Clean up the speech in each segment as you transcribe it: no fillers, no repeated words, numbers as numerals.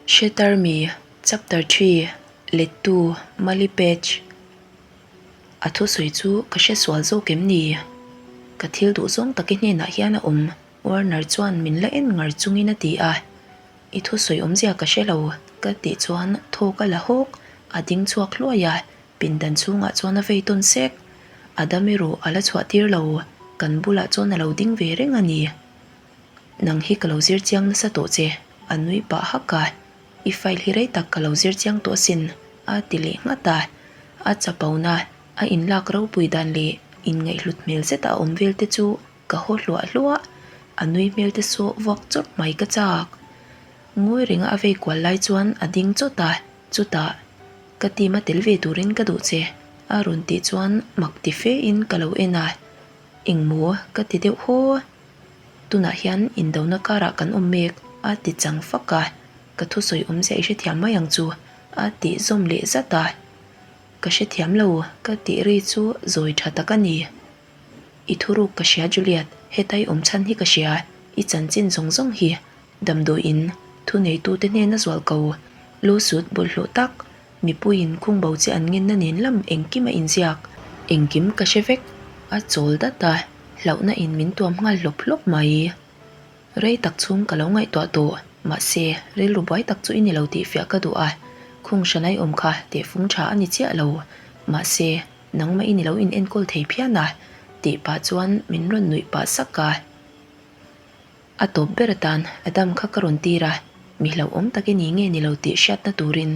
Shatter Me, Chapter Xii, Lettu, Mali Page A thusawi chu ka hre sual zawk em ni? Ka thil duh zawng tak i hnenah hian a awm, Warner chuan min la en ngar chungin a ti a. I thusawi awmzia ka hre lo, ka tih chuan thawk a la hawk, a ding chhuak hluai a, pindan chhungah chuan a vei tawn sek. A dam erawh a la chhuah tir lo, kan bulah chuan a lo ding ve reng a ni. Nang hi ka lo zir chiang nasa tawh che, a nui pah hak a, I file hi rei tak ka lo zir chiang tawh asin, a ti leh nghat a. A chapona, a inlak ropui dan leh inngaihhlut hmel zeta a awm vel te chu ka haw hluah hluah, a nui hmel te saw vuak chawt mai ka chak. Ngawi renga a vei kual lai chuan a ding chawt a, chutah, Ka team a tel ve turin ka duh che, a rawn tih chuan mak ti fe in ka lo en a, Engmaw ka ti deuh haw. Tunah hian indona karah kan awm mek a ti chang fak a, ka thusawi awmzia i hrethiam mai ang chu a tih zawm leh zat a. Ka hrethiam lo ka tih ri chu zawi tha tak a ni. I thuruk ka hria Juliet, heta i awm chhan hi ka hria, i chanchin zawng zawng hi damdawiin thuneitute hnena zual ko lawsuit bawlhhlawh tak Mipuiin khungbo che an ngenna nen lam engkim a inziak. Engkim ka hre vek, a chawl dat a, hlauhna in min tuam nghal hlawp hlawp mai. Rei tak chhung ka lo ngaihtuah tawh, mahse rilru buai tak chu i ni lo tih fiah ka duh a, khung hranai awm kha tehfung tha a ni chiah lo, mahse nangmah i ni lo in enkawl thei phian a, tih pah chuan min rawn nuih pah sak a. A tawp ber atan Adam kha ka rawn tir a, mi hlauhawm tak i ni nge ni lo tih hriatna turin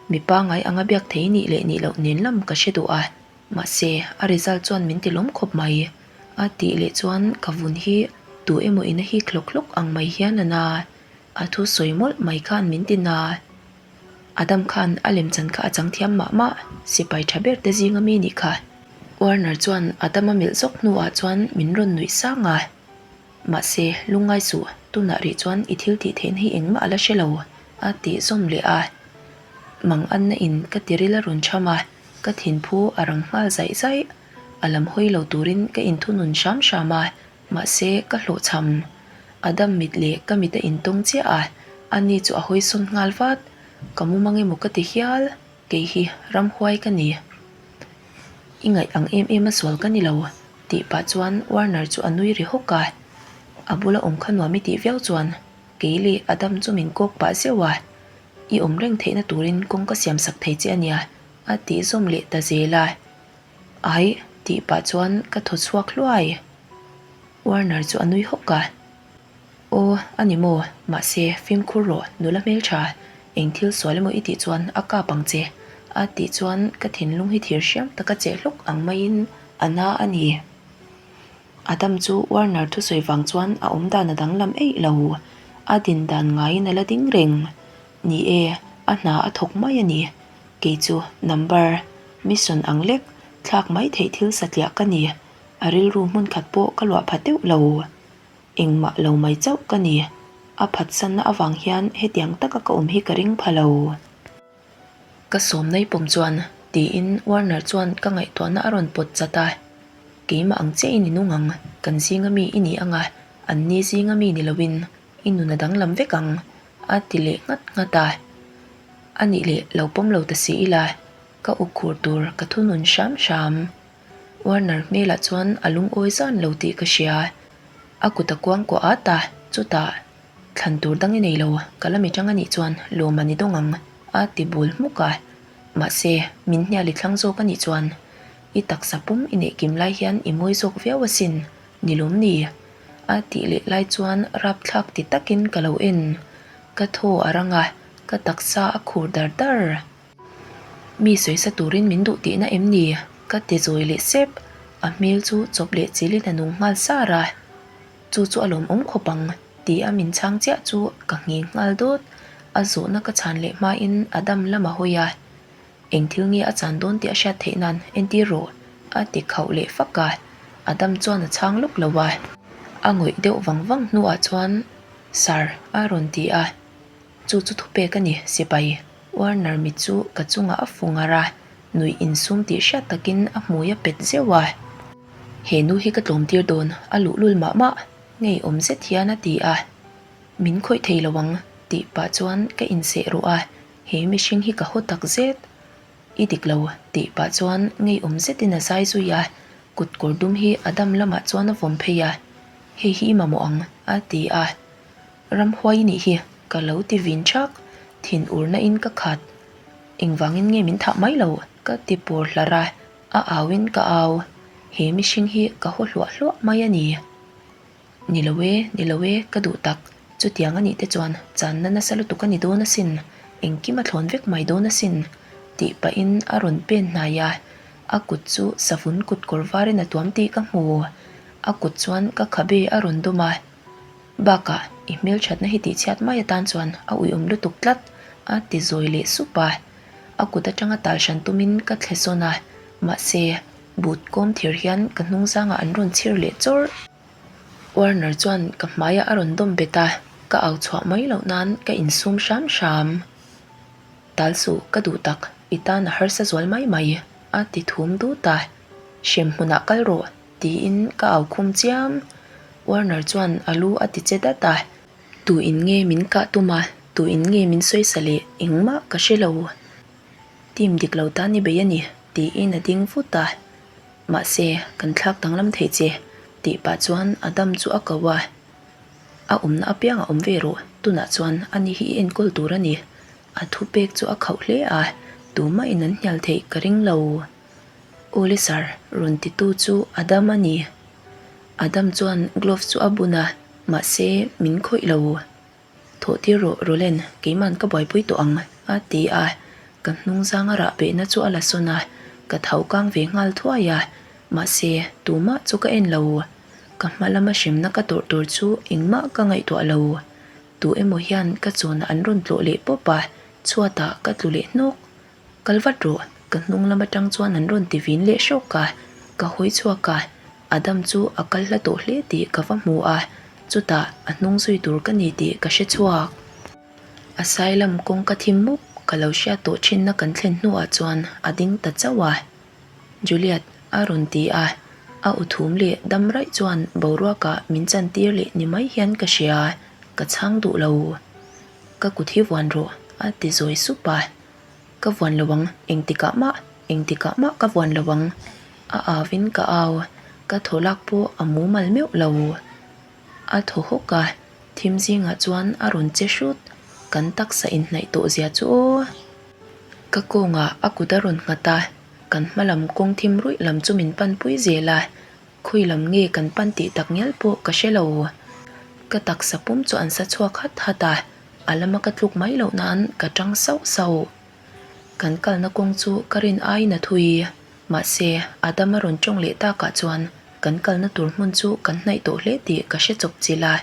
mi pangai anga biak thei nih leh nih loh nen lam ka hre duh a, mahse a result chuan min ti lawm khawp mai. A tih leh chuan ka vun hi tu emaw in a hik hlawk hlawk ang mai hian a na, a thu sawi mawlh mai khan min ti na. Adam khan a lemchan kha a chang thiam mah mah, sipai tha ber te zinga mi nih kha. Warner chuan Adam a melh zawk hnuah chuan min rawn nuih sang a. Mahse, lungngai suh, tunah rih chuan i thil tih theihna hi engmah a la hre lo, a tih zawm leh a. Mang anna in ka tiril a rawn cham a, ka thinphu a rang nghal zaih zaih. A lam hawi lo turin ka inthunun hram hram a, mahse ka hlawhchham. A dam mit leh ka mit a intawng chiah a, ani chu a hawi sawn nghal vat. Ka mumang emaw ka ti hial, kei hi ramhuai ka ni. I ngaih ang em em a sual ka ni lo, tih pah chuan Warner chu a nui ri hawk a. A bula awm kha nuam i tih viau chuan kei leh Adam chu min kawk pah zeuh a, I awm reng theihna turin kawng ka siam sak thei che a nia, a tih zawm leh ta zel a. Aih, tih pah chuan ka thaw chhuak hluai. Warner chu a nui hawk a. Aw, a ni maw? Mahse, fimkhur rawh, nula hmeltha, eng thil sual emaw i tih chuan a kap ang che, a tih chuan ka thinlung hi thir hriam taka cheh hlawk ang maiin a na a ni. Adam chu Warner thusawi vang chuan a awm dan a danglam eih lo, a din dan ngaiin a la ding reng. Ni e, a hna a thawk mai a ni. Kei chu number, mission ang lek, thlak mai theih thil satliah ka ni. A rilru hmun khat pawh ka luah pha teuh lo. Engmah lo mai chauh ka ni. A phatsanna avang hian hetiang taka ka awm hi ka ring pha lo. Ka sawm nai pawm chuan tiin Warner chuan ka ngaihtuahna a rawn pawt chat a. Keimah ang chiahin i nung ang, kan zinga mi i ni ang a, an ni zinga mi ni loin i nun a danglam vek ang, a ti leh nghat nghat a. A nih leh lo pawm lo ta si ila, ka ukkhur tur ka thunun hram hram. Warner hmelah chuan a lungawi zan lo tih ka hria. A kut a kuang kuah at a, chutah, Thlan tur dang i nei lo, ka la mi tang a nih chuan lawm a ni dawng ang, a ti bul hmuk a. Mahse, min hnial i thlang zawk a nih chuan i taksa pum i neih kim lai hian i mawi zawk viau asin, ni lawm ni? A tih leh lai chuan rapthlak ti takin ka lo en. Ka thaw a rang a, ka taksa a khur dar dar. Mi sawisa turin min duh tihna em ni? Ka ti zawi leh sep. A hmel chu chawp leh chilin a nung nghal sar a. Chu chu a lawmawm khawp ang ti a min chhang chiah chu ka ngheng nghal dawt. A zawhna ka chhan leh hmain a dam lam a hawi a. Eng thil nge a chan dawn tih a hriat theih nan entir rawh a ti khauh leh fak a. A dam chuan a chhang lawk lo a. A ngawih deuh vang vang hnuah chuan Sir a rawn ti a. Chu chu thupek a ni, sipai. Warner mit chu ka chungah a fu ngar a, nuih insum tih hriat takin a hmui a pet zeuh a. He nu hi ka tlawm tir dawn, a luhlul mah mah, ngeiawm zet hian a ti a. Min khawih thei lo ang. Tih pah chuan ka inseh ruh a, he mihring hi ka haw tak zet. I dik lo, tih pah chuan ngeiawm zetin a zai zui a, kut kawr dum hi a dam lamah chuan a vawm phei a, Hei hi i mamawh ang, a ti a. Ramhuai i nih hi, ka lo ti vin thak, thin urna in ka khat. Engvangin nge min thah mai lo? ka ti pur hlar a, a au in ka au. He mihring hi ka haw hluah hluah mai a ni. Ni lo e, ni lo e, ka duh tak. Chutiang a nih te chuan channa nasa lutuk a ni dawn asin, engkim a thlawn vek mai dawn asin, tih pahin a rawn pen hnai a, a kut chu savun kut kawr varin a tuam tih ka hmu. A kut chuan ka khabe a rawn dawm a, bakah i hmelthatna hi tihchhiat mai atan chuan a uiawm lutuk tlat, a ti zawi leh sup a. A kut atanga tal hran tumin ka thle sawn a, mahse, But kawm thir hian ka hnung zangah an rawn chhir leh chawrh. Warner chuan ka hmaiah a rawn dawm bet a, ka au chhuah mai loh nan ka insum hram hram. Tal suh, ka duh tak, i tan a harsa zual mai mai, a ti thum dut a. Hrem hmunah kal rawh, tiin ka au khum chiam. Warner chuan a lu a ti che dat a. Tu in nge min kah tum a, tu in nge min sawisa leh engmah ka hre lo. Team dik lo tan i bei a ni, tiin a ding vut a. Mahse, kan thlak danglam thei che, tih pah chuan Adam chu a ko a. A awmna apiang a awm ve rawh, tunah chuan ani hi i enkawl tur a ni. A thupek chu a khauh hle a, tumah in an hnial theih ka ring lo. Awle sir, rawn titu chu Adam a ni. Adam chuan gloves chu a bun a, mahse min khawih lo. Thawh tir rawh Roland, keiman ka buaipui tawh ang, a ti a. Ka hnung zanga rah behna chu a la sawn a, ka tho kang ve nghal thuai a. Mahse, tumah chu ka en lo. Ka hma lama hremna ka tawrh tur chu engmah ka ngaihtuah lo. Tu emaw hian ka chawnah an rawn tlawh leh pawp a, chhuatah ka tlu leh hnawk. Kal vat rawh, ka hnung lam atang chuan an rawn ti vin leh hrawk a, ka hawi chhuak a, Adam chu a kal hla tawh hle tih ka va hmu a, chutah a hnung zui tur ka ni tih ka hre chhuak. Asylum kawngka thim mup ka lo hriat tawh thinna kan thlen hnuah chuan a ding ta chauh a, Juliet a rawn ti a, a u thum leh dam raih chuan boruakah min chantir leh ni mai hian ka hria, ka chhang duh lo. Ka kut hi vuan rawh a ti zawi sup a. Ka vuan lo ang, engtikah mah, engtikah mah ka vuan lo ang. A au in ka au, ka thaw lak pawh a mumal meuh lo. A thaw hawk a, thim zingah chuan a rawn che hrut, kan taksa inhnaih tawh zia chu aw. Ka kawngah a kut a rawn nghat a, kan hma lam kawng thim ruih lam chu min panpui zel a, khawi lam nge kan pan tih tak ngial pawh ka hre lo. Ka taksa pum chu an sa chhuak hat hat a. A lama ka tluk mai loh nan ka tang sauh sauh. Kan kalna kawng chu ka rin aiin a thui. Mahse, Adama rawn tawng leh takah chuan kan kalna tur hmun chu kan hnaih tawh hle tih ka hre chawp chilh a.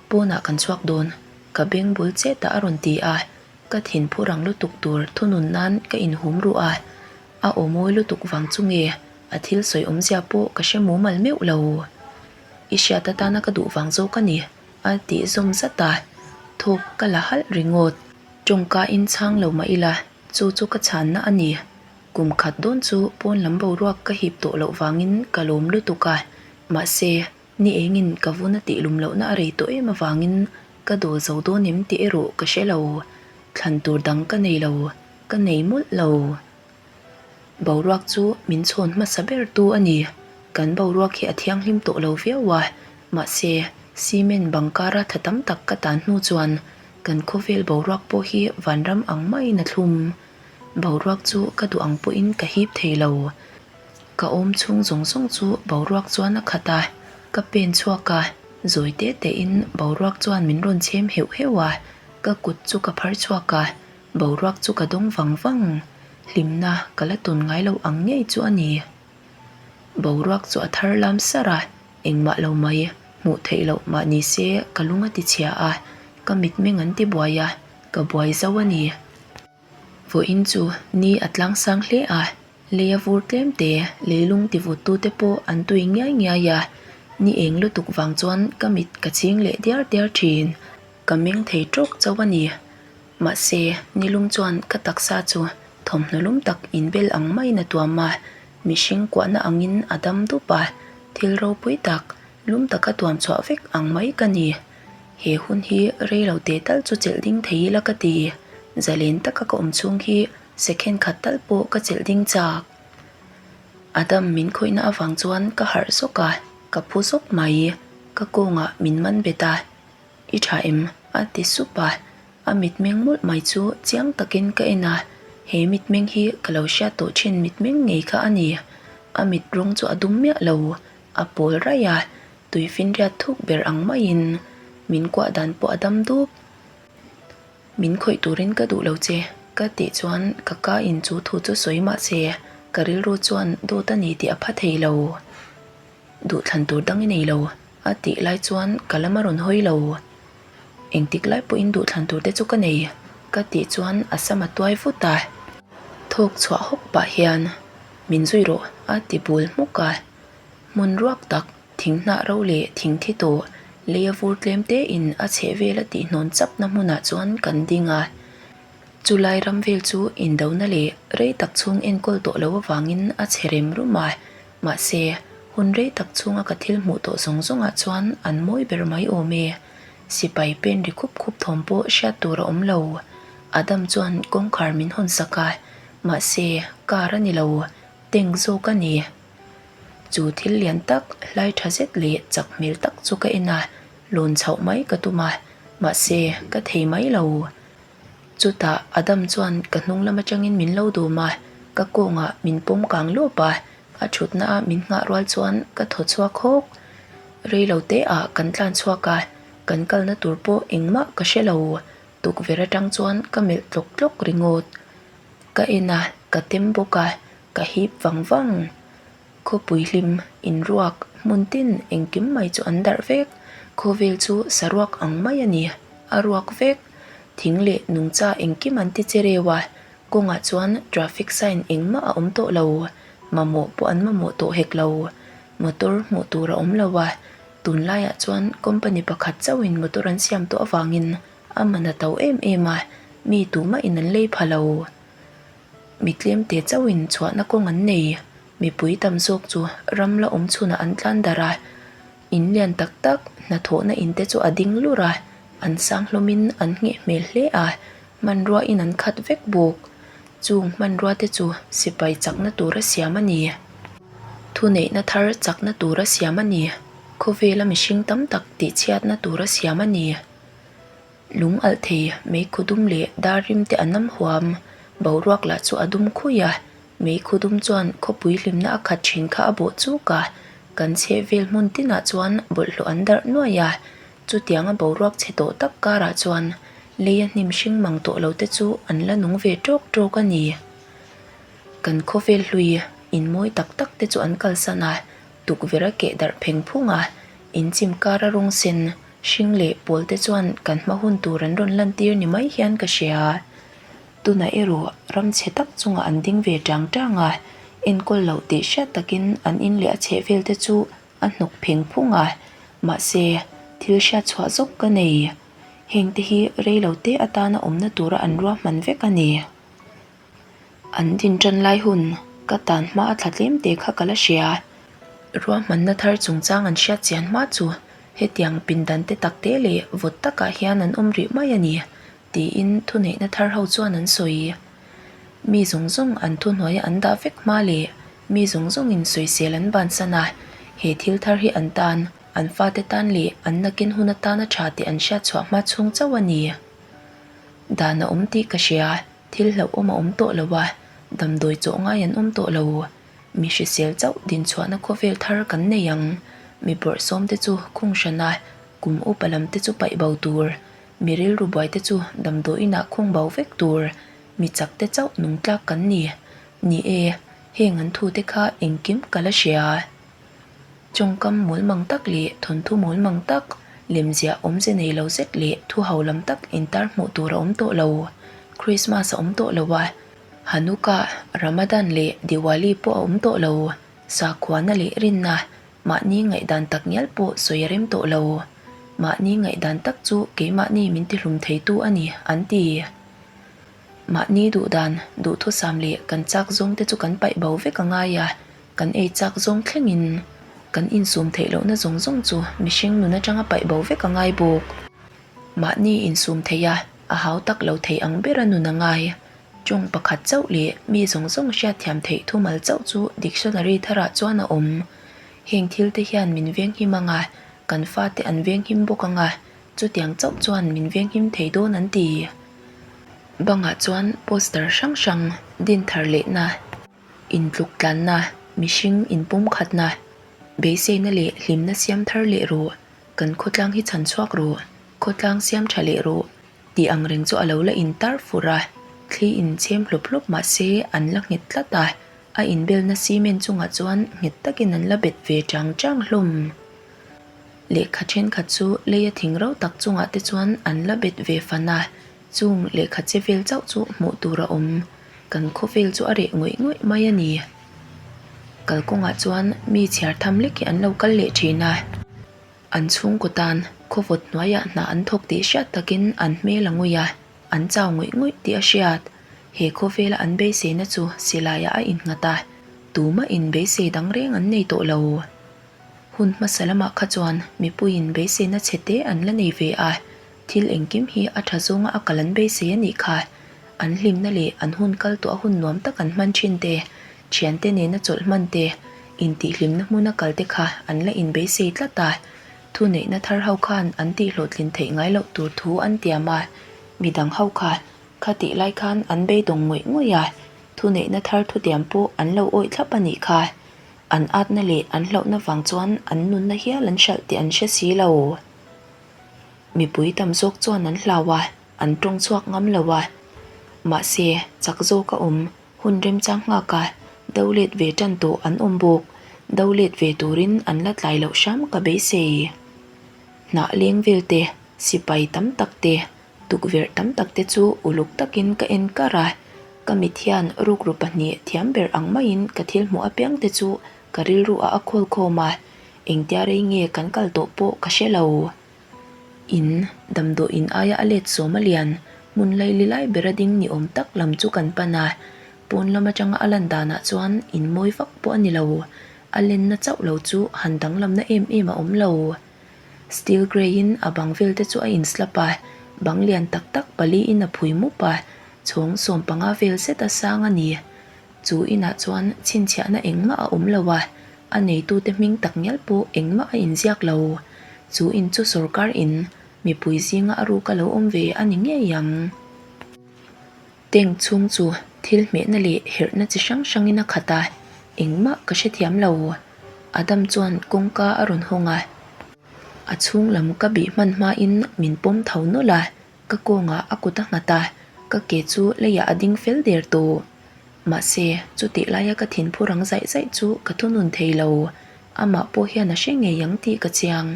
Pawnah kan chhuak dawn, ka beng bul chetah a rawn ti a, ka thin phu rang lutuk tur thunun nan ka inhum ruh a. A aw mawi lutuk vang chu nge a thil sawi awmzia pawh ka hre mumal meuh lo. I hriat atana ka duh vang zawk a ni. A tih zawm zat a, thawk ka la halh ringawt. Tawngka in chhang lo mah ila, chu chu ka chhanna a ni. Kum khat dawn chu pawn lam boruak ka hip tawh loh vangin ka lawm lutuk a, mahse, ni engin ka vun a tih lum lohna a rei tawh em avangin ka dawl zo dawn em tih erawh ka hre lo. Thlan tur dang ka nei lo, ka nei mawlh lo. Boruak chu min chhawn hmasa ber tu a ni. Kan boruak hi a thianghlim tawh lo viau a, mahse cement bang kara tha tam tak ka tan hnu chuan kan khawvel boruak pawh hi vanram ang maiin a thlum. Boruak chu ka duh ang pawhin ka hip thei lo. Ka awm chhung zawng zawng chu boruak chuan a khat a, ka pen chhuak a, zawi te tein boruak chuan min rawn chhem heuh heuh a, ka kut chu ka phar chhuak a, Boruak chu ka dawng vang vang, hlimna ka la tawn ngai lo ang ngei chu a ni. Boruak chu a thar lam sar a, engmah lo mai, hmuh theih loh mah ni se ka lung a ti chhia a, ka mitmeng an ti buai a, ka buai zo a ni. Vawiin chu ni a tlang sang hle a, lei a vur tlem te, leilung ti vut tu te pawh an tui ngiai ngiai a, ni eng lutuk vang chuan ka mit ka chhing leh diar diar thin. Ka meng thei tawk chauh a ni. Mahse, nilum chuan ka taksa chu thawmhnaw lum tak inbel ang maiin a tuam a, mihring kuahna angin a dam dup a, thil ropui tak, lum taka tuam chhuah vek ang mai ka ni. He hun hi rei lo teh tal chu chelh ding thei ila ka ti. Zalen taka ka awm chhung hi second khat tal pawh ka chelh ding chak. Adam min khawihna avang chuan ka harh zawk a, ka phu zawk mai. Ka kawngah min man bet a, I tha em? a ti sup a. A mitmeng mawlh mai chu chiang takin ka en a, he mitmeng hi ka lo hriat tawh thin mitmeng ngei kha a ni. A mit rawng chu a dum miah lo, a pawl raih a, tui finriat thuk ber ang maiin min kuah dan pawh a dam dup. Min khawih turin ka duh lo che, ka tih chuan ka ka in chu thu chu sawi mah se, ka rilru chuan dawt a ni tih a pha thei lo. Duhthlan tur dang i nei lo, a tih lai chuan ka lam a rawn hawi lo. Engtik lai pawhin duhthlan tur te chu ka nei, ka tih chuan a sam a tuai vut a. Thawk chhuah hawk pah hian, Min zui rawh, a ti bul hmuk a. Hmun ruak tak, thing hnah ro leh thing thi tawh, lei a vur tlem te in a chheh vel a tihhnawn chapna hmunah chuan kan ding a. Chulai ram vel chu indona leh rei tak chhung enkawl tawh lo avangin a chhe rem rum a, mahse, hun rei tak chhunga ka thil hmuh tawh zawng zawngah chuan an mawi ber mai awm e. Sipai pen ri khup khup thawm pawh hriat tur a awm lo. Adam chuan kawngkhar min hawn sak a, mahse, car a ni lo, tank zawk a ni. Chu thil lian tak, hlai tha zet leh chak hmel tak chu ka en a, lawn chhoh mai ka tum a, mahse, ka thei mai lo. Chutah Adam chuan ka hnung lam atangin min lo dum a, ka kawngah min pawm kang lawp a, a thutna a min nghah rual chuan ka thaw chhuak hawk. Rei lo te ah kan tlan chhuak a, kan kalna tur pawh engmah ka hre lo. Tukverh atang chuan ka melh tlawk tlawk ringawt. Ka en a, ka tem bawk a, ka hip vang vang. Khawpui hlim, inruak, hmun tin engkim mai chu an darh vek. Khawvel chu saruak ang mai a ni, a ruak vek. Thing leh nungcha engkim an ti che reu a, kawngah chuan traffic sign engmah a awm tawh lo, mamawh pawh an mamawh tawh hek lo. Motor hmuh tur a awm lo a, tunlaiah chuan company pakhat chauhin motor an siam tawh avangin a man a to em em a, mi tumahin an lei pha lo. Mi tlemte chauhin chhuahna kawng an nei. Mipui tam zawk chu ram la awm chhunah an tlan darh a, in lian tak tak hnathawhna in te chu a ding lur a, an sang hlawmin an ngheh hmel hle a, hmanrua in an khat vek bawk. Chung hmanrua te chu sipai chakna tura siam a ni. Thuneihna thar chakna tura siam a ni. Khawvela mihring tam tak tihchhiatna tura siam a ni. Lung alh thei, meikhu dum leh dar rim te a nam huam. Boruak lah chu a dum khui a, meikhu dum chuan khawpui hlimna a khat thin kha a bawh chuk a, kan chheh vel hmun tinah chuan bawlhhlawh an darh nuai a, chutianga boruak chhe tawh tak karah chuan leia hnim hring mang tawh lo te chu an la nung ve tawk tawk a ni. Kan khawvel hlui in mawi tak tak te chu an kalsan a, tukverh a keh darh pheng phung a, inchim kara rawng sen Hring leh pawl te chuan kan hma hun tur an rawn lantir ni mai hian ka hria. Tunah erawh ram chhe tak chungah an ding ve tang tang a, enkawl loh tih hriat takin an in leh a chheh vel te chu a hnawk pheng phung a, mahse thil hriat chhuah zawk ka nei. Heng te hi rei lo te atana awmna tura an ruahman vek a ni. An din tan lai hun ka tan hma a thla tlem te kha ka la hria. Ruahmanna thar chungchang an hriat chian hma chu hetiang pindan te tak te leh vawt takah hian an awm rih mai a ni, tiin thuneihna thar ho chuan an sawi. Mi zawng zawng an thuhnuaia an dah vek hma leh mi zawng zawngin sawisel an bansan a, he thil thar hi an tan, an fate tan leh an nakin hun atana tha tih an hriat chhuah hma chhung chauh a ni. Dan a awm tih ka hria, thil hlauhawm a awm tawh lo a, damdawi chawh ngai an awm tawh lo. Mi hrisel chauh dinchhuahna khawvel thar kan nei ang. Mi bawrhsawm te chu khung hran a, kum upa lam te chu paih bo tur. Mi rilru buai te chu damdawi inah khung bo vek tur. Mi chak te chauh nung tlak kan ni. Ni e, heng an thu te kha engkim ka la hria. Tawngkam mawl mang tak leh thawnthu mawl mang tak, lemziah awmze nei lo zet leh thu ho lam tak intar hmuh tur a awm tawh lo. Christmas a awm tawh lo a, Hanukkah, Ramadan leh Diwali pawh a awm tawh lo. Sakhuana leh rinna, mahni ngaihdan tak ngial pawh sawi a rem tawh lo. Mahni ngaihdan tak chu keimahni min tihlum theitu a ni, an ti. Mahni duhdan, duhthusam leh kan chak zawng te chu kan paih bo vek a ngai a. Kan ei chak zawng thlengin kan insum theih lohna zawng zawng chu mihring nun atanga paih bo vek a ngai bawk. Mahni insum theih a, a hau tak lo thei ang bera nun a ngai. Tawng pakhat chauh leh mi zawng zawng hriatthiam theih thumal chauh chu dictionary tharah chuan a awm. Heng thil te hian min venghim ang a, kan fate an venghim bawk ang a, chutiang chauh chuan min venghim thei dawn an ti. Bangah chuan poster hrang hrang din thar lehna, intluk tlanna, mihring inpumkhatna, beiseina leh hlimna siam thar leh rawh, kan khawtlang hi chhan chhuak rawh, khawtlang siam tha leh rawh tih ang reng chu a lo la intar fur a, thli in chhem hlawp hlawp mah se an la nghet tlat a, a inbelna cement chungah chuan nghet takin an la bet ve chang chang hlawm. Lehkha thenkhat chu leia thing ro tak chungah te chuan an la bet ve fan a, chung lehkha che vel chauh chu hmuh tur a awm. Kan khawvel chu a reh ngawih ngawih mai a ni. Kalkawngah chuan mi chhiar tham lek hi an lo kal leh thin a. An chhungkaw tan khawvawt hnuaiah hna an thawk tih hriat takin an hmel a ngawih a, an chau ngawih ngawih tih a hriat. He khawvela an beiseina chu silaiah a innghat a, tumah in beisei dang reng an nei tawh lo. Hun hmasa lamah kha chuan mipuiin beiseina chhe te an la nei ve a, thil engkim hi a tha zawnga a kal an beisei a nih kha. An hlimna leh an hun kal tawh a hun nuam tak an hman thin te, thiante nena chawlh hman te, intihhlimna hmuna kal te kha an la inbeisei tlat a. Thuneihna thar ho khan an tihhlawhtlin theih ngai loh tur thu an tiam a, midang ho kha kha tih lai khan an beidawng ngawih ngawih a, thuneihna thar thutiam pawh an lo awih thlap a nih kha. An atna leh an hlauhna vang chuan an nunna hial an hralh tih an hre si lo. Mipui tam zawk chuan an hlau a, an tawng chhuak ngam lo a. Mahse, chak zawk a awm, hun remchang nghak a, do let ve tan tawh an awm bawk. Do let ve turin an la tlai loh hram ka beisei. Hnah leng vel te, sipai tam tak te, Tukverh tam tak te chu uluk takin ka en kar a, ka mit hian rukru pahnih thiam ber ang maiin ka thil hmuh apiang te chu ka rilru ah a khawl khawm a, engtia rei nge kan kal tawh pawh ka hre lo. In, damdawi in aia a let sawm a lian, hmun laili lai bera ding ni awm tak lam chu kan pan a, pawn lam atanga a lan danah chuan in mawi vak pawh a ni lo, a lenna chauh lo chu han danglamna em em a awm lo. Steel grey in a bang vel te chu a in slap a, bang lian tak tak pali in a phui mup a, chhawng 15 vel zet a sang a ni. Chu inah chuan chhinchhiahna engmah a awm lo a, a neitute hming tak ngial pawh engmah a inziak lo. Chu in chu sorkar in mipui zinga a ruk a lo awm ve a ni ngei ang. Tank chhung chu thil hmehna leh herhna chi hrang hrangin a khat a, engmah ka hrethiam lo. Adam chuan kawngka a rawn hawng a, a chhung lam ka bih hman hmain min pawm tho nawlh a, ka kawngah a kut a nghat a, ka ke chu leiah a ding fel der tawh. Mahse, chutih laia ka thinphu rang zaih zaih chu ka thunun thei lo, amah pawh hian a hre ngei ang tih ka chiang.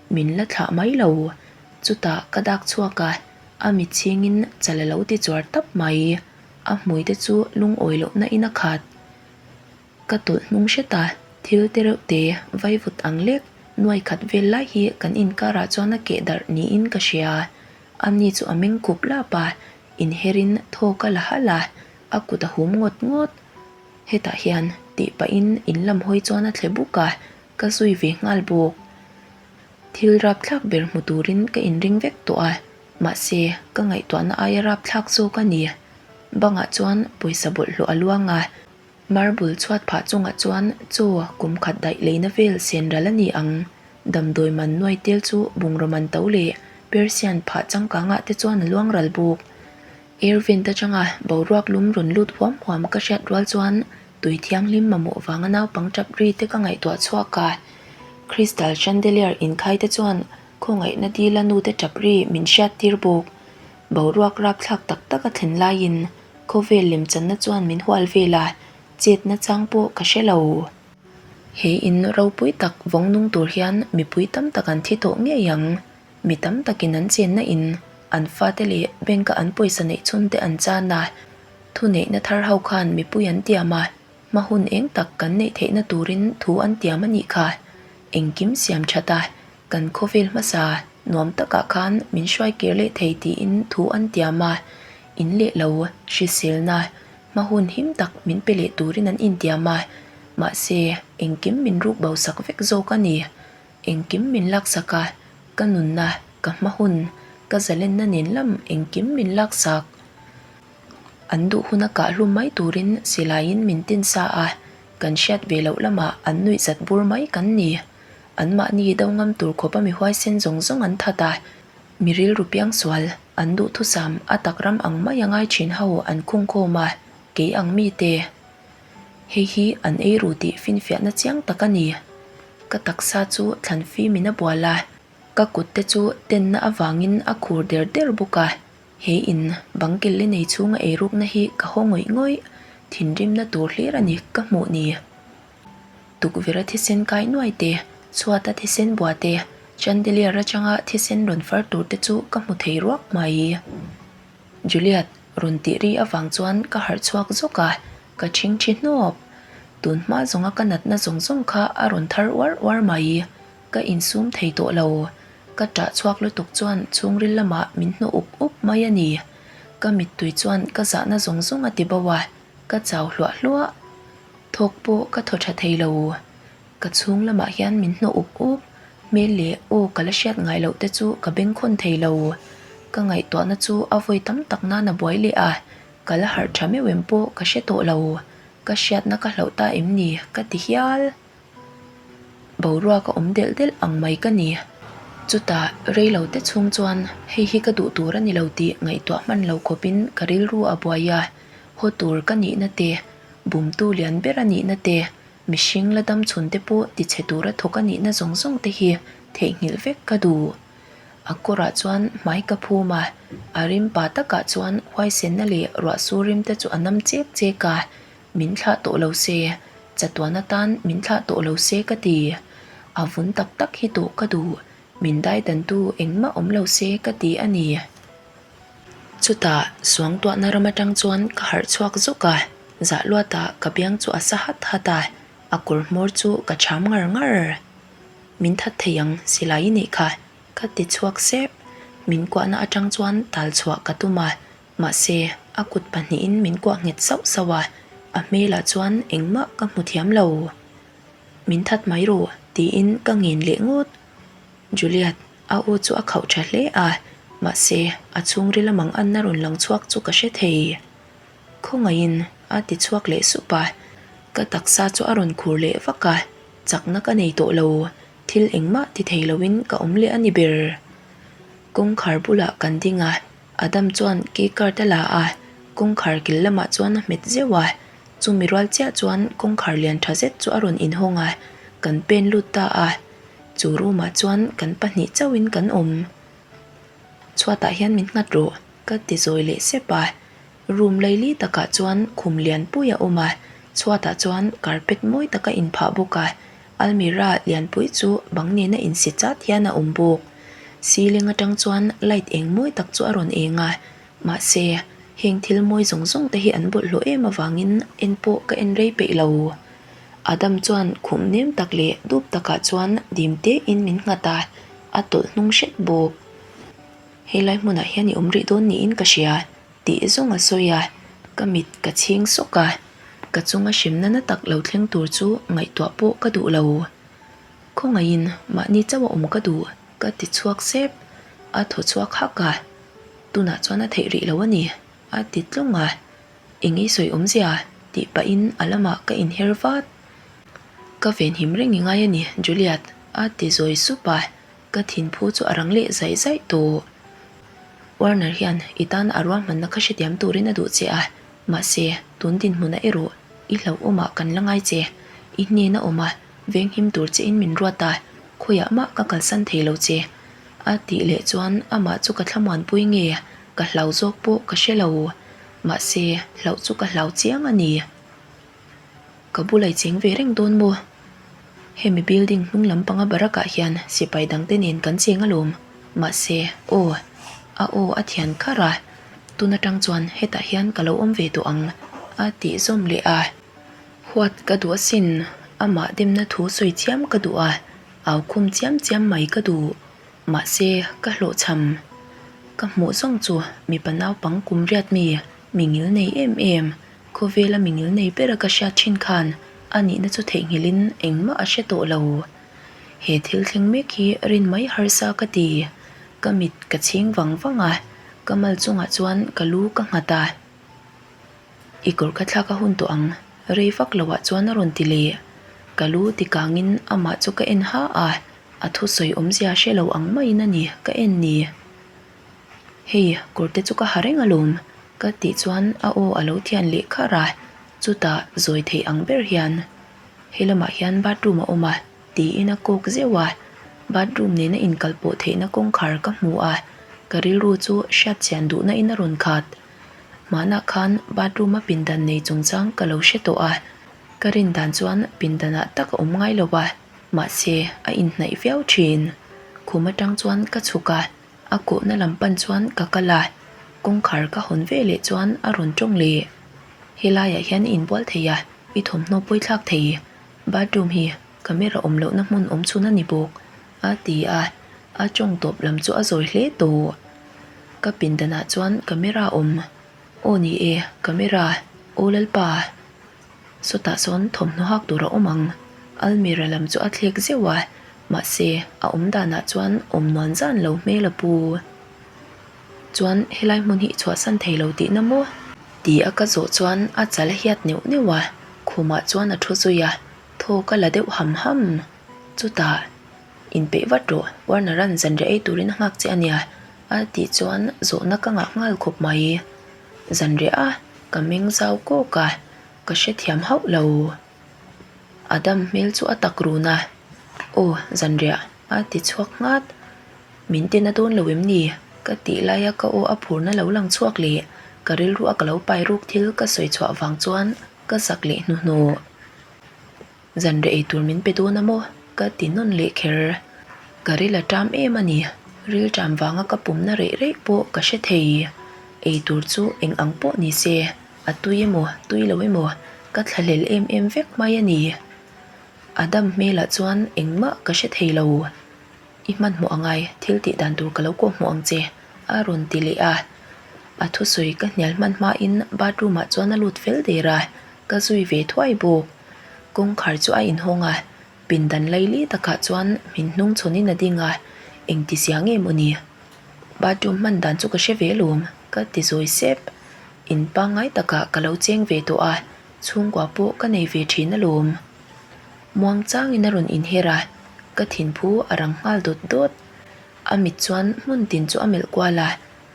Min la thlah mai lo. Chutah ka dak chhuak a. A mit chhingin chal a lo ti chuar tap mai. A hmui te chu lungawi lohna in a khat. Ka tawlh hnung hret a, thil te reuh te vaivut ang lek nuai khat vel lai hi kan inkarah chuan a keh darh niin ka hria. A ni chu a meng khup lap a, inherin thawk a la halh a, a kut a hum ngawt ngawt. Hetah hian tih pahin in lam hawi chuan a thle buk a, ka zui ve nghal bawk. Thil rapthlak ber hmu turin ka inring vek tawh a, mahse ka ngaihtuahna aia rapthlak zawk a ni. Bangah chuan pawisa bawlhhlawh a luang a, marble chhuat phah chungah chuan chaw kum khat daih leina vel sen ral a ni ang. Damdawi man nuai tel chu bungraw man to leh Persian phah changkangah te chuan a luang ral bawk. Air vent atanga boruak lum rawn lut huam huam ka hriat rual chuan tui thianghlim mamawh vanga naupang tap ri te ka ngaihtuah chhuak a. Crystal chandelier inkhai te chuan khawngaihna dila nu te tap ri min hriat tir bawk. Boruak rapthlak tak tak a thlen laiin khawvel lemchanna chuan min hual vel a, chetna chang pawh ka hre lo. He in ropui tak vawng nung tur hian mipui tam tak an thi tawh ngei ang. Mi tam takin an chenna in an fate leh bank a an pawisa neih chhun te an chan a, thuneihna thar ho khan mipui an tiam a, hma hun eng tak kan neih theihna turin thu an tiam a nih kha. Engkim siam that a, kan khawvel hmasa nuam takah khan min hruai kir leh thei tiin thu an tiam a, in leh lo hriselna hma hun him tak min pe leh turin an intiam a, mahse engkim min ruk bo sak vek zawk a ni. Engkim min laksak a, ka nunna, ka hma hun. Ka zalenna nen lam engkim min laksak. An duh huna kah hlum mai turin silaiin min tin sa a, kan hriat ve loh lamah an nuih zat bur mai kan ni. Anmahni do ngam tur khawpa mi huaisen zawng zawng an that a, mi rilru piangsual, an duhthusam a tak ram ang mai a ngai thin ho an khungkhawm a, kei ang mite. Hei hi an ei ru tih finfiahna chiang tak a ni. Ka taksa chu thlan fimin a bual a, ka kut te chu tenna avangin a khur der der bawk a. He in bang kil i nei chhunga eirukna hi ka haw ngawih ngawih, thinrimna tur hlir a ni ka hmuh ni. Tukverha thisen kai nuai te, chhuata thisen bua te, chandelier atanga thisen rawn far tur te chu ka hmu thei ruak mai. Juliet rawn tih ri avang chuan ka harh chhuak zawk a, ka ṭhingṭhi hnawp. Tun hma zawnga ka natna zawng zawng kha a rawn thar uar uar mai. Ka insum thei tawh lo. Ka ṭah chhuak lutuk chuan chhungril lamah min hnawh up up mai a ni. Ka mittui chuan ka zahna zawng zawng a ti bo a, ka chau hluah hluah. Thawk pawh ka thaw ṭha thei lo. Ka chhung lamah hian min hnawh up up, hmel leh aw ka la hriat ngai loh te chu ka bengkhawn thei lo. Ka ngaihtuahna chu a vawi tam tak nan a buai leh a, ka la harh tha meuh em pawh ka hre tawh lo. Ka hriatna ka hlauh ta em ni ka ti hial. Boruak a awm delh delh ang mai ka ni. Chutah rei lo te chhung chuan hei hi ka duh tur a ni lo tih ngaihtuah hman lo khawpin ka rilru a buai a, haw tur ka nihna te, bumtu lian ber a nihna te, Mihring la dam chhun te pawh tichhe tura thawk a nihna zawng zawng te hi theihnghilh vek ka duh. A kawrah chuan hmai ka phum a, a rim pa takah chuan huaisenna leh ruah sur rim te chu a nam chek chek a, min thlah tawh lo se, chatuan atan min thlah tawh lo se ka ti. A vun tak tak hi tawh ka duh, min daidantu engmah awm lo se ka ti a ni. Chutah suangtuahna ram atang chuan ka harh chhuak zawk a, zah luatah ka biang chu a sa hat hat a, a kawr hmawr chu ka cham ngar ngar. Min that thei ang silai i neih kha, ka ti chhuak sep. Min kuahna atang chuan tal chhuah ka tum a, mahse a kut pahnihin min kuah nghet sauh sauh a, a hmelah chuan engmah ka hmu thiam lo. Min that mai rawh tiin ka ngen leh ngawt. Juliet, a aw chu a khauh tha hle a, mahse, a chhungril a mang anna rawn lang chhuak chu ka hre thei. Khawngaihin a ti chhuak leh sup a, ka taksa chu a rawn khur leh vak a, chakna ka nei tawh lo, thil engmah ti thei loin ka awm leh a ni ber. Kawngkhar bulah kan ding a, Adam chuan key card a la a, kawngkhar kil lamah chuan a hmet zeuh a, chumi rual chiah chuan kawngkhar lian tha zet chu a rawn inhawng a, kan pen lut ta a. Chu room ah chuan kan pahnih chauhin kan awm. Chhuatah hian min nghat rawh ka ti zawi leh sep a. Room laili takah chuan khum lian pui a awm a, chhuatah chuan carpet mawi tak a inphah bawk a, almirah lianpui chu bang nena insi chat hian a awm bawk. Ceiling atang chuan light eng mawi tak chu a rawn eng a, mahse heng thil mawi zawng zawng te hi an bawlhhlawh em avangin en pawh ka en rei peih lo. Adam chuan khum nem tak leh dup takah chuan dim tein min nghat a, a tawlh hnung hret bawk. Helai hmunah hian i awm rih dawn niin ka hria tih zawng a sawi a, ka mit ka chhing sawk a, ka chunga hremna na tak lo thleng tur chu ngaihtuah pawh ka duh lo. Khawngaihin mahni chauh a awm ka duh ka ti chhuak sep, a thaw chhuak hak a, tunah chuan a theih rih lo a ni a ti tlawng a. Eng ei sawi awmzia? tih pahin a lamah ka inher vat. Ka venhim reng i ngai a ni, Juliet, a ti zawi sup a, ka thinphu chu a rang leh zaih zaih tawh. Warner hian i tana a ruahmanna kha hrethiam turin a duh che a, mahse, tun dinhmunah erawh i hlauhawmah kan la ngai che. I hnena awm a, venghim tur chein min ruat a, khawiah mah ka kalsan thei lo che. A tih leh chuan amah chu ka thlamuanpui nge ka hlau zawk pawh ka hre lo. Mahse, hlauh chu ka hlau chiang a ni. Ka bula i cheng ve reng dawn maw? Hemi building hnung lampanga barak ah hian sipai dangte nen kan cheng alawm. Mahse, aw, a aw a thian kharh a, tun atang chuan hetah hian ka lo awm ve tawh ang a tih zawm leh a. Huat ka duh asin, amah demna thu sawi chiam ka duh a, au khum chiam chiam mai ka duh. Mahse, ka hlawhchham. Ka hmuh zawng chu mipa naupang kum riat mi, mi ngil nei em em, khawvela mi ngil nei bera ka hriat thin khan a nihna chu theihnghilhin engmah a hre tawh lo. He thil thleng mek hi rin mai harsa ka ti. Ka mit ka chhing vang vang a, ka mal chungah chuan ka lu ka nghat a. I kawr kha thlak a hun tawh ang, rei vak loah chuan a rawn ti leh. Ka lu ti kangin amah chu ka en ha a, a thusawi awmzia hre lo ang maiin a ni ka en ni. Hei, kawr te chu ka ha reng alawm, ka tih chuan a aw a lo thian leh kharh a, chutah zawi theih ang ber hian he lamah hian bathroom a awm a tiin a kawk zeuh a, bathroom nena inkal pawh theihna kawngkhar ka hmu a, ka rilru chu hriatchian duhna in a rawn khat. Hmanah khan bathroom a pindan nei chungchang ka lo hre tawh a, ka rin dan chuan pindanah tak a awm ngai lo a, mahse a inhnaih viau thin. Khum atang chuan ka chhuk a. A kawhna lam pan chuan ka kal a, kawngkhar ka hawn ve leh chuan a rawn tawng leh. Helaiah hian i inbual thei a, i thawmhnaw pawi thlak thei. Bathroom hi camera awm lohna hmun awm chhun a ni bawk, a ti a, a tawng tawp lam chu a zawi hle tawh. Ka pindanah chuan camera awm. Aw ni e, camera, aw Lalpa. Sawtah sawn thawmhnaw hak tur a awm ang. Almira lam chu a thlek zeuh a, mahse a awm danah chuan awm nuan zan lo hmel a pu. Chuan helai hmun hi i chhuahsan thei lo tihna maw? Ti a ka zawh chuan a chal a hiat neuh neuh a, khumah chuan a thu zui a, thaw ka la deuh ham ham. Chutah, Inpeih vat rawh, Warner an zanriah ei turin a nghak che a nia, a tih chuan zawhna ka ngah nghal khawp mai. Zanriah a, ka meng zau kawk a, ka hrethiam hauh lo. Adam hmel chu a tak run a, Aw, zanriah, a ti chhuak nghat. Min tina dawn lo em ni? Ka tih laia ka aw a phurna lo lang chhuak leh ka rilru a ka lo pai ruk thil ka sawi chhuah vang chuan ka zak leh hnuhnawh. Zanriah ei tur min pe dawn a maw? Ka ti nawn leh kher. Ka ril a ṭam em a ni. Ril ṭam vanga ka pumna reih reih pawh ka hre thei. Ei tur chu eng ang pawh ni se, a tui emaw, tui lo emaw, ka thlahlel em em vek mai a ni. Adam hmelah chuan engmah ka hre thei lo. I hmanhmawh a ngai, thil tih dan tur ka lo kawhhmuh ang che, a rawn ti leh a. A thusawi ka hnial hman hmain bathroom ah chuan a lut fel der a, ka zui ve thuai bawk. Kawngkhar chu a inhawng a, pindan laili takah chuan min hnung chhawnin a ding a, engti zia nge maw ni? Bathroom hman dan chu ka hre ve lawm, ka ti zawi sep. In pangngai takah ka lo cheng ve tawh a, chhungkua pawh ka nei ve thin alawm. Muang changin a rawn inher a, ka thinphu a rang nghal dawt dawt. A mit chuan hmun tin chu a melh kual a,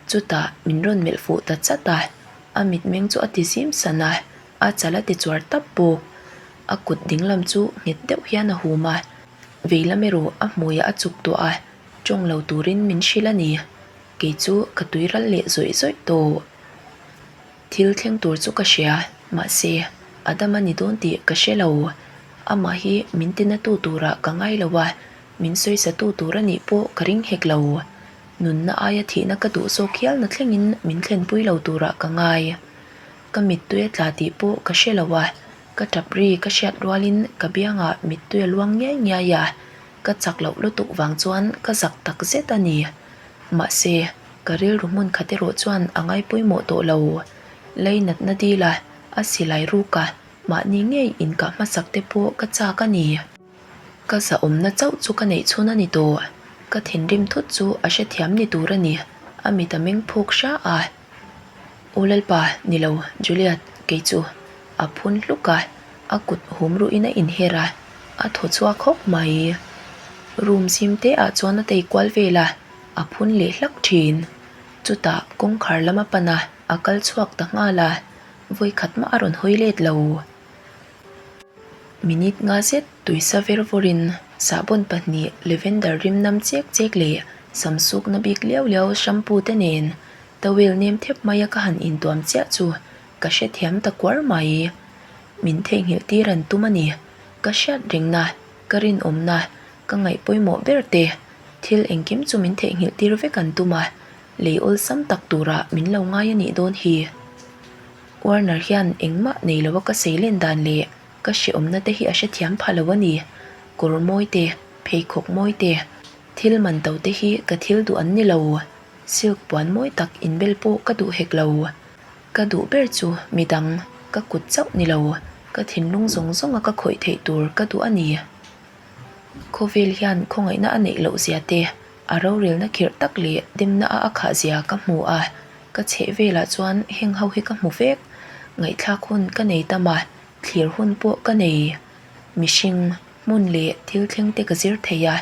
chutah min rawn melh fuh ta chat a, a mitmeng chu a ti zim san a, a chal a ti chuar tap bawk. A kut dinglam chu nghet deuh hian a hum a, veilam erawh a hmuiah a chuk tawh a, tawng lo turin min hrilh a ni. Kei chu ka tuiral leh zawih zawih tawh. Thil thleng tur chu ka hria, mahse, a dam a ni dawn tih ka hre lo. Amah hi min tinatu turah ka ngai lo a, min sawisatu tur a nih pawh ka ring hek lo. Nunna aia thihna ka duh zawk hialna thlengin min thlenpui lo turah ka ngai. Ka mittui a tla tih pawh ka hre lo a, ka tap ri ka hriat rualin ka biangah mittui a luang ngiai ngiai a, ka chak loh lutuk vang chuan ka zak tak zet a ni. Mahse, ka rilru hmun khat erawh chuan a ngai pawimawh tawh lo. Lei natna dil a, a silai ruk a, mahni ngei inkah hmasak te pawh ka chak a ni. Ka zahawmna chauh chu ka neih chhun a ni tawh. Ka thinrim thut chu a hrethiam ni tur a ni, a mit a meng phuk hra a. U Lalpa, ni lo, Juliet, kei chu. A phun hluk a, a kut hum ruhin a inher a, a thaw chhuak hawk mai. Room zim te ah chuan a tei kual vel a, a phun leh hlak thin. Chutah kawngkhar lam a pan a, a kal chhuak ta nghal a, vawikhat mah a rawn hawi let lo. Minute nga zet tuisa ver vawrin sahbawn pahnih lavender rim nam chek chek leh samsukna bik liau liau shampoo te nen towel nem thep maia ka han intuam chiah chu ka hrethiam ta kuar mai. Min theihnghilh tir an tum a ni. Ka hriat rengna, ka rinawmna, ka ngaih pawimawh ber te thil engkim chu min theihnghilh tir vek an tum a, lei awlsam tak turah min lo ngai a nih dawn hi. Warner hian engmah nei lo a ka seilen dan leh ka hrehawmna te hi a hrethiam pha lo a ni. Kawr mawi te, pheikhawk mawi te, thil man to te hi ka thil duh an ni lo. Silk puan mawi tak inbel pawh ka duh hek lo. Ka duh ber chu midang, ka kut chauh ni lo, ka thinlung zawng zawnga ka khawih theih tur ka duh a ni. Khawvel hian khawngaihna a neih loh zia te. A rorelna khirh tak leh demna a a khah zia ka hmu a, ka chheh velah chuan heng ho hi ka hmu vek. Ngaihthlak hun ka nei tam a, thlir hun pawh ka nei. Mihring, hmun leh thil thleng te ka zir thei a,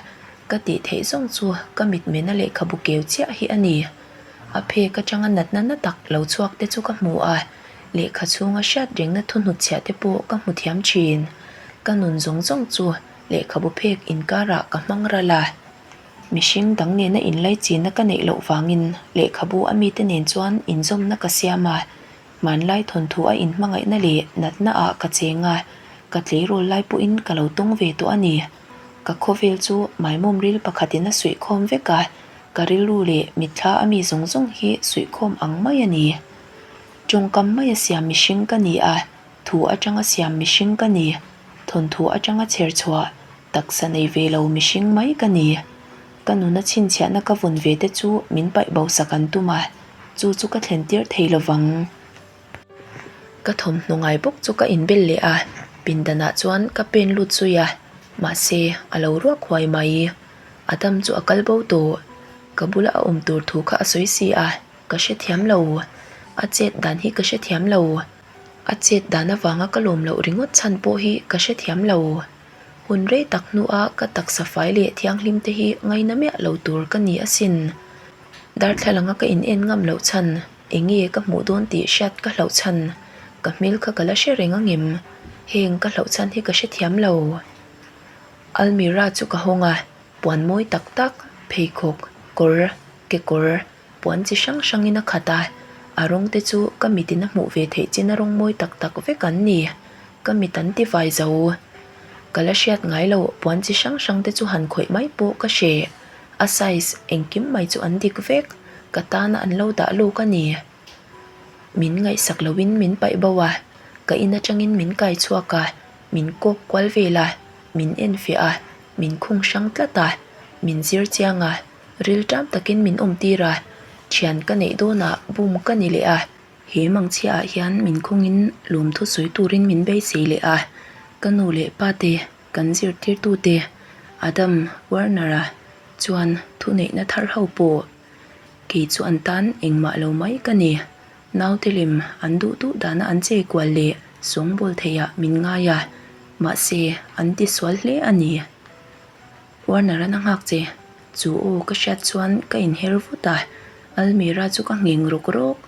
ka tih theih zawng chu ka mitmena lehkhabu keu chiah hi a ni. A phek atanga natna na tak lo chhuak te chu ka hmu a, lehkha chhunga hriat rengna thu hnutchhiah te pawh ka hmu thiam thin. Ka nun zawng zawng chu lehkhabu phek inkarah ka hmang ral a. Mihring dang nena inlaichinna ka neih loh vangin lehkhabu a mite nen chuan inzawmna ka siam a, hmanlai thawnthu a inhmangaihna leh natna ah ka cheng a, ka tleirawl lai pawhin ka lo tawng ve tawh a ni. Ka khawvel chu maimawm ril pakhatin a suihkhawm vek a, ka rilru leh mitthla a mi zawng zawng hi suihkhawm ang mai a ni. Tawngkam maia siam mihring ka ni a, thu atanga siam mihring ka ni, thawnthu atanga chher chhuah taksa nei ve lo mihring mai ka ni. Ka nuna chhinchhiahna ka vun ve te chu min paih bo sak an tum a, chu chu ka thlen tir thei lo vang. Ka thawmhnaw ngai bawk chu ka inbel leh a, pindanah chuan ka pen lut zui a, mahse a lo ruak huai mai. Adam chu a kal bo tawh. Ka bula a awm tur thu kha a sawi si a, ka hrethiam lo. A chet dan hi ka hrethiam lo. A chet dan avanga ka lawm loh ringawt chhan pawh hi ka hrethiam lo. Hun rei tak hnua ka taksa fai leh thianghlim te hi ngaina miah lo tur ka ni asin. Darthlalanga ka in en ngam loh chhan eng nge ka hmuh dawn tih hriat ka hlauh chhan ka hmel kha ka la hre reng angem? Heng ka hlauh chhan hi ka hrethiam lo. Almirah chu ka hawng a, puan mawi tak tak, pheikhawk, kawr, kekawr, Puan chi hrang hrangin a khat a, a rawng te chu ka mitin a hmuh ve theih chin a rawng mawi tak tak vek an ni. Ka mit an ti vai zo. Ka la hriat ngai lo puan chi hrang hrang te chu han khawih mai pawh ka hre. A size engkim mai chu an dik vek, ka tana an lo dah luk a ni. Min ngaihsak loin min paih bo a, ka in atangin min kai chhuak a, min kawk kual vel a, min enfiah a, min khung hrang tlat a, min zir chiang a. Rilṭam takin min awmtir a, ṭhian ka neih dawnah bum ka ni leh a. He mangchhiaah hian min khawngin lawmthu sawi turin min beisei leh a, ka nu leh pa te, kan zirtirtute, Adam Werner-a chuan thuneihna thar ho pawh kei chu an tan engmah lo mai ka ni. Naute lem an duh duh dana an chei kual leh sawngbawl theiah min ngai a, mahse an tisual hle a ni. Warner-an a nghak che. Chu aw ka hriat chuan ka inher vut a, almirah chu ka ngheng rawk rawk.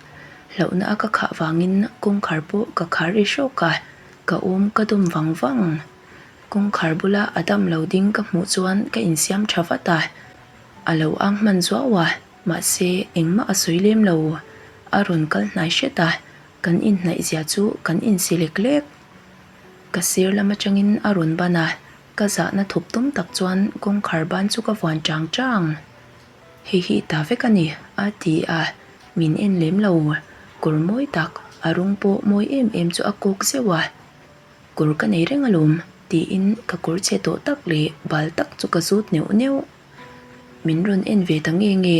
Hlauhna a ka khah vangin kawngkhar pawh ka khar ri hrawk a, ka awm ka dawm vang vang. Kawngkhar bula a dam lo ding ka hmuh chuan ka insiam tha vat a, a lo ang hman zuau a, mahse engmah a sawi lem lo. A rawn kal hnai hret a, kan inhnaih zia chu kan insi lek lek. Ka sir lam atangin a rawn ban a, Ka zahna thup tum tak chuan kawngkhar ban chu ka vuan chang chang. Hei hi ta vek a ni, a ti a, min en lem lo. Kawr mawi tak, a rawng pawh mawi em em chu a kawk zeuh a. Kawr ka nei reng alawm, tiin ka kawr chhe tawh tak leh bal tak chu ka zut neuh neuh. Min rawn en ve ta nge nge,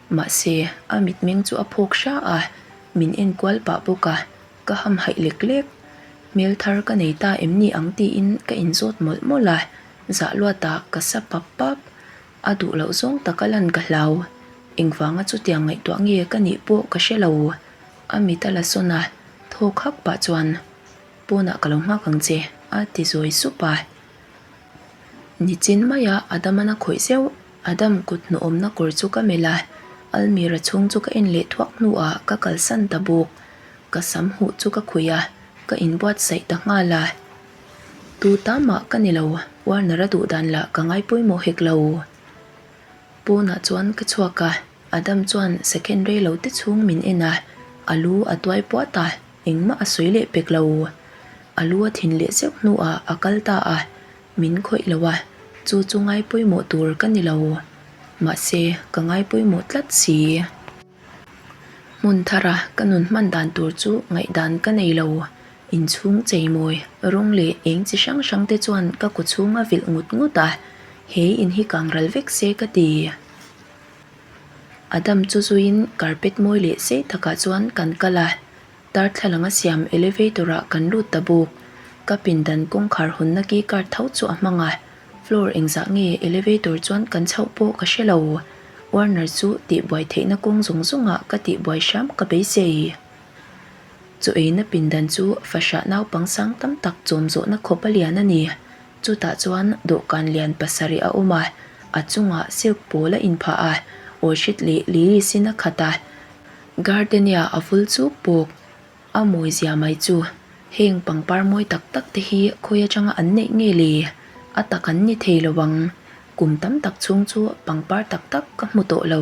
mahse a mitmeng chu a phawk hra a, min en kual pah bawk a. Ka hamhaih lek lek, hmel thar ka nei ta em ni ang tiin ka inzawt mawlh mawlh a, zah luatah ka sa pap pap. A duh loh zawng taka lan ka hlau. Engvanga chutiang ngaihtuah nge ka nih pawh ka hre lo. A mit a la sawn a, thawk hak pah chuan, Pawnah ka lo nghak ang che, a ti zawi sup a. Nichin maia Adamana khawih zeuh, Adam kut hnuawmna kawr chu ka melh a, almirah chhung chu ka en leh thuak hnuah ka kalsan ta bawk. Ka sam huh chu ka khuih a, ka inbuatsaih ta nghal a. Tu ta mah ka ni lo, Warner-a duh dan lah ka ngai pawimawh hek lo. Pawnah chuan ka chhuak a, Adam chuan second rei lo te chhung min en a, a lu a tuai puat a, engmah a sawi leh pek lo. A lu a thin leh zeuh hnuah a kal ta a, min khawih lo a, chu chu ngai pawimawh tur ka ni lo. Mahse, ka ngai pawimawh tlat si. Hmun thara ka nun hman dan tur chu ngaihdan ka nei lo. Inchhung cheimawi, rawng leh eng chi hrang hrang te chuan ka kaw chhung a vilh ngut ngut a, he in hi kang ral vek se ka ti. Adam chu zuiin carpet mawi leh sei takah chuan kan kal a, darthlalang a siam elevator ah kan lut ta bawk. Ka pindan kawngkhar hawnna key card tho chu a hmang a, floor engzah nge elevator chuan kan chhoh pawh ka hre lo. Warner chu tihbuai theihna kawng zawng zawngah ka tihbuai hram ka beisei. Chaw eina pindan chu fahrah naupang sang tam tak chawm zawhna khawp a lian a ni. Chutah chuan dawhkan lian pasarih a awm a, a chungah silk pawl a inphah a, orchid leh lilies in a khat a, gardenia a vul chuk bawk. A mawi zia mai chu heng pangpar mawi tak tak te hi khawi atanga an neih nge le? A tak an ni thei lo ang. Kum tam tak chhung chu pangpar tak tak ka hmu tawh lo.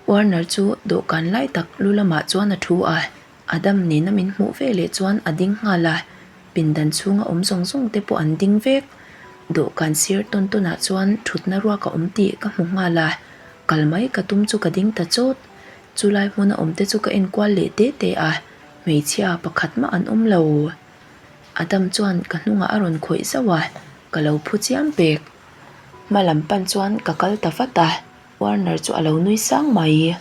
Warner chu dawhkan lai tak lu lamah chuan a thu a, Adam nena min hmuh ve leh chuan a ding nghal a, pindan chhunga awm zawng zawng te pawh an ding vek. Dawhkan sir tawn tawnah chuan thutna ruak a awm tih ka hmu nghal a, kal mai ka tum chu ka ding ta chawt. Chulai hmuna awm te chu ka enkual leh te te a, hmeichhia pakhat mah an awm lo. Adam chuan ka hnungah a rawn khawih zauh a, ka lo phu chiam pek. Hma lam pan chuan ka kal ta vat a, Warner chu a lo nui sang mai.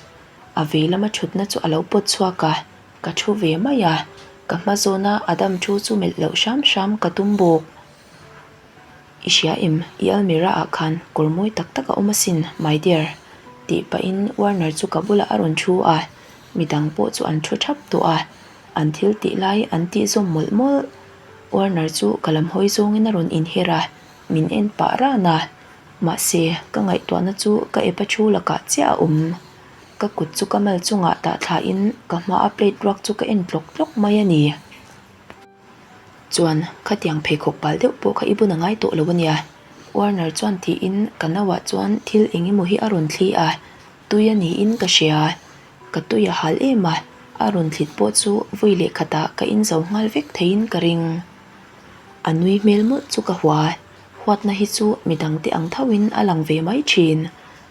A vei lama thutna chu a lo pawt chhuak a, ka thu ve mai a, ka hma zawna Adam thu chu melh loh hram hram ka tum bawk. I hria em, i almirah ah khan kawr mawi tak tak a awm asin, my dear, tih pahin Warner chu ka bulah a rawn thu a, midang pawh chu an thu thap tawh a, an thil tih lai an tih zawm mawlh mawlh. Warner chu ka lam hawi zawngin a rawn inher a, min en pah ran a, mahse ka ngaihtuahna chu ka epa thu lakah chiah a awm. Ka kut chu ka mal chungah tah thlain ka hmaa plate ruak chu ka en tlawk tlawk mai a ni. Chuan, khatiang pheikhawk pal deuh pawh kha i bun a ngai tawh lo a nia. Warner chuan tiin ka nauah chuan thil eng emaw hi a rawn thli a, tui a niin ka hria. Ka tui a hal em a, a rawn thlit pawh chu vui leh khatah ka in zo nghal vek theiin ka ring. A nui hmel mawlh chu ka hua, huatna hi chu midangte ang thoin a lang ve mai thin,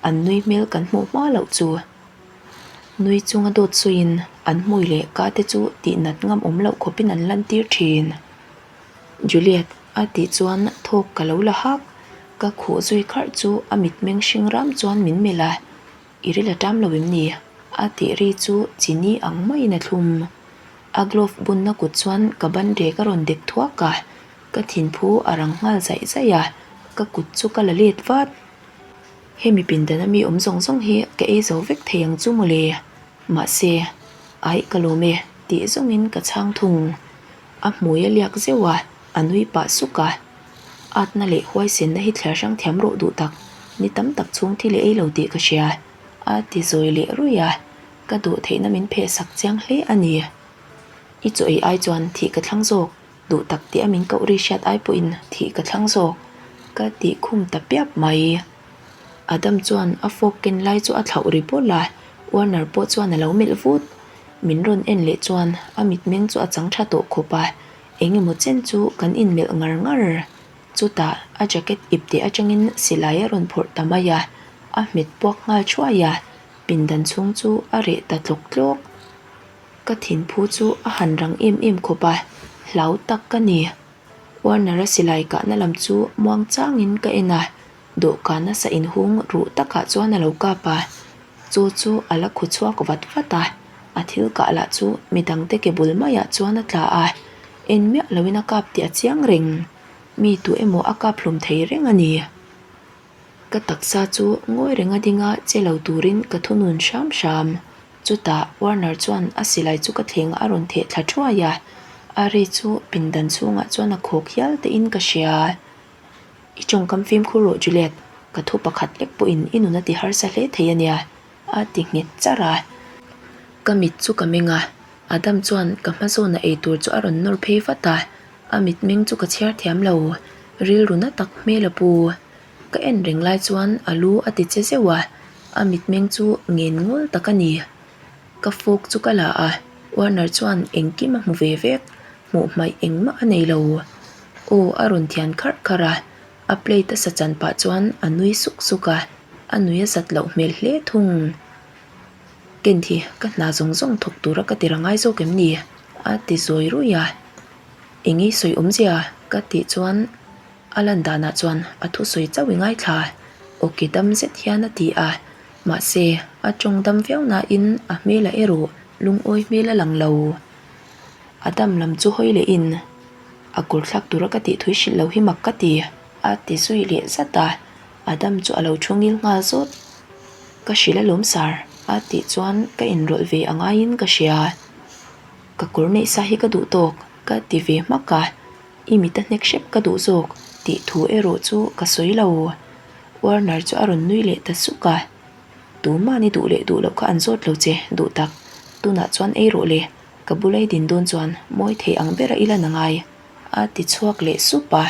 an nui hmel kan hmuh hma loh chu. Nui chunga dawt sawiin an hmui leh ka te chu tih nat ngam awm loh khawpin an lantir thin. Juliet a tih chuan thawk ka lo la hak, ka khuh zui kharh chu a mitmeng hring ram chuan min melh a, I ril a ṭam lo em ni? a tih ri chu chini ang maiin a thlum. A glove bunna kut chuan ka ban rek a rawn dek thuak a, ka thinphu a rang nghal zaih zaih a, ka kut chu ka la let vat. Hemi pindan a mi awm zawng zawng hi ka ei zo vek thei ang chu mawle. Mahse, aih ka lawm e tih zawngin ka chhang thung. A hmui a liak zeuh a, a nui pah suk a. Atna leh huaisenna hi thliar hrang thiam rawh duh tak, ni tam tak chhung thil i ei lo tih ka hria, a ti zawi leh ruih a. Ka duh theihna min pheh sak chiang hle a ni. I chaw ei ai chuan thih ka thlang zawk. Duh tak tih a min koh ri hriat ai pawhin thih ka thlang zawk ka tih khum ta piap mai. Adam chuan a fork ken lai chu a thlauh ri bawlh a, Warner pawh chuan a lo melh vut. Min rawn en leh chuan a mitmeng chu a chang tha tawh khawp a, eng emaw chen chu kan inmelh ngar ngar. Chutah a jacket ip teh atangin silai a rawn phawrh ta mai a, a hmet puak nghal thuai a, pindan chhung chu a reh ta tlawk tlawk. Ka thinphu chu a han rang em em khawp a, hlau tak ka ni. Warner-a silai kahna lam chu muang changin ka en a, dawhkan nasa inhung ruh takah chuan a lo kap a, chu chu a la khu chhuak vat vat a, a thil kah lah chu midangte ke bul maiah chuan a tla a, en miah loin a kap tih a chiang reng. Mi tu emaw a kap hlum thei reng a ni. Ka taksa chu ngawi renga dinga che lo turin ka thunun hram hram. Chutah Warner chuan a silai chu ka thleng a rawn theh thla thuai a, a ri chu pindan chhungah chuan a khawk hial tein ka hria. I tawngkam fimkhur rawh Juliet, ka thu pakhat lek pawhin i nun a ti harsa hle thei a nia, a ti nghet charh a. Ka mit chu ka meng a, Adam chuan ka hma zawna eitur chu a rawn nawr phei vat a, a mitmeng chu ka chhiar thiam lo, rilru na tak hmel a pu. Ka en reng lai chuan a lu a ti che zeuh a, a mitmeng chu ngen ngawl tak a ni. Ka fork chu ka la a, Warner chuan engkim a hmu ve vek, hmuh hmaih engmah a nei lo. Aw a rawn thian kharh kharh a, a plate a sa chan pah chuan a nui suk suk a, a nui a zat loh hmel hle thung. Ken hi ka hna zawng zawng thawk tura ka tir a ngai zawk em ni? a ti zawi ruih a, Eng ei sawi awmzia? ka tih chuan A lan danah chuan a thusawi chauh i ngaithla, awki dam zet hian a ti a, mahse a tawng dam viau nain a hmelah erawh lungawi hmel a lang lo. A dam lam chu hawi lehin a kawr thlak tura ka tih thui hrilh lo hi mak ka ti, a ti zui leh zat a, a dam chu a lo thu ngil nghal zawt. Ka hrilh alawm sir a tih chuan ka inrawlh ve a ngaiin ka hria. Ka kawr neih sa hi ka duh tawk ka ti ve hmak a, i mit a hnek hrep ka duh zawk tih thu erawh chu ka sawi lo. Warner chu a rawn nui leh ta suk a, Tumah ni duh leh duh loh kha an zawt lo che duh tak, tunah chuan ei rawh le, ka bula i din dawn chuan mawi thei ang bera i lan a ngai a ti chhuak leh sup a.